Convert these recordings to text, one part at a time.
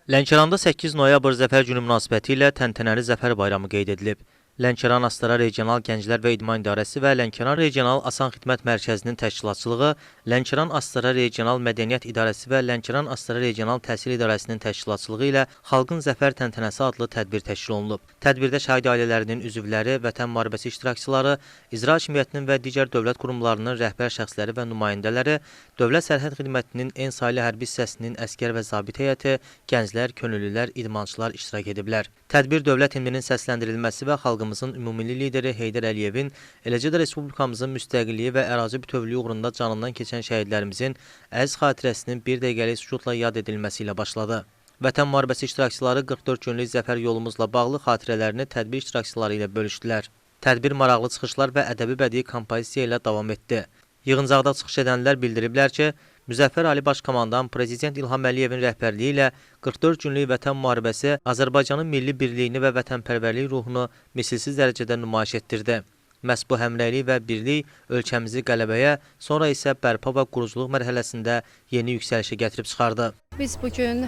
Lənkəranda 8 noyabr Zəfər Günü münasibətilə təntənəli Zəfər Bayramı qeyd edilib. Lənkəran Astara Regional Gənclər və İdman İdarəsi və Lənkəran Regional Asan Xidmət Mərkəzinin təşkilatçılığı, Lənkəran Astara Regional Mədəniyyət İdarəsi və Lənkəran Astara Regional Təhsil İdarəsinin təşkilatçılığı ilə Xalqın Zəfər Təntənəsi adlı tədbir təşkil olunub. Tədbirdə şəhid ailələrinin üzvləri, Vətən müharibəsi iştirakçıları, icra hakimiyyətinin və digər dövlət qurumlarının rəhbər şəxsləri və nümayəndələri, Dövlət Sərhəd Xidmətinin en saylı hərbi hissəsinin əsgər və zabit heyəti, gənclər, könüllülər, idmançılar iştirak ediblər. Tədbir dövlət himninin səsləndirilməsi və xalqımızın ümummilli lideri Heydər Əliyevin, eləcə də respublikamızın müstəqilliyi və ərazi bütövlüyü uğrunda canından keçən şəhidlərimizin əziz xatirəsinin bir dəqiqəlik sükutla yad edilməsi ilə başladı. Vətən müharibəsi iştirakçıları 44 günlük zəfər yolumuzla bağlı xatirələrini tədbir iştirakçıları ilə bölüşdülər. Tədbir maraqlı çıxışlar və ədəbi bədii kompozisiya ilə davam etdi. Yığıncaqda çıxış edənlər bildiriblər ki, Müzəffər Ali Baş Komandan Prezident İlham Əliyevin rəhbərliyi ilə 44 günlük Vətən müharibəsi Azərbaycanın milli birliyini və vətənpərvərlik ruhunu misilsiz dərəcədə nümayiş etdirdi. Məhz bu həmrəylik və birlik ölkəmizi qələbəyə, sonra isə bərpa və quruculuq mərhələsində yeni yüksəlişə gətirib çıxardı. Biz bugün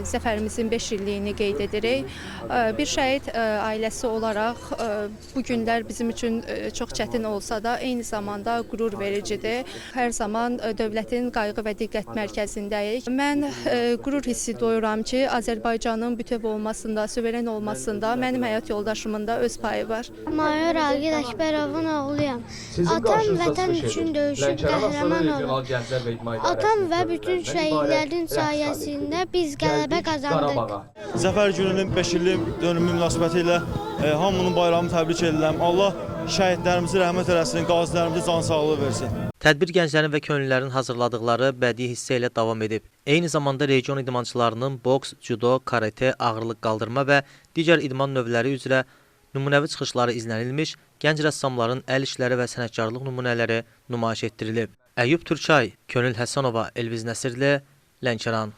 zəfərimizin 5 illiyini qeyd edirik. Bir şəhid ailəsi olaraq bu günlər bizim üçün çox çətin olsa da, eyni zamanda qürur vericidir. Hər zaman dövlətin qayğı və diqqət mərkəzindəyik. Mən qürur hissi duyuram ki, Azərbaycanın bütöv olmasında, suveren olmasında mənim həyat yoldaşımın da öz payı var. Mayor Aqil Əkbərovun oğluyam. Atam vətən üçün döyüşüb qəhrəman olub. Atam və bütün şəhidlərin sayəsində biz qələbə qazandıq. Zəfər gününün 5 illik dönümü münasibəti ilə hamının bayramını təbrik edirəm. Allah şəhidlərimizi rəhmət eləsin, qazilərimizə can sağlığı versin. Tədbir gənclərin və könüllülərin hazırladıqları bədii hissə ilə davam edib. Eyni zamanda region idmançılarının boks, cüdo, karate, ağırlıq qaldırma və digər idman növləri üzrə nümunəvi çıxışları izlənilmiş, gənc rəssamların əl işləri və sənətkarlıq nümunələri nümayiş etdirilib. Əyyub Türkay, Könül Həsənova, Elviz Nəsirli, Lənkəran.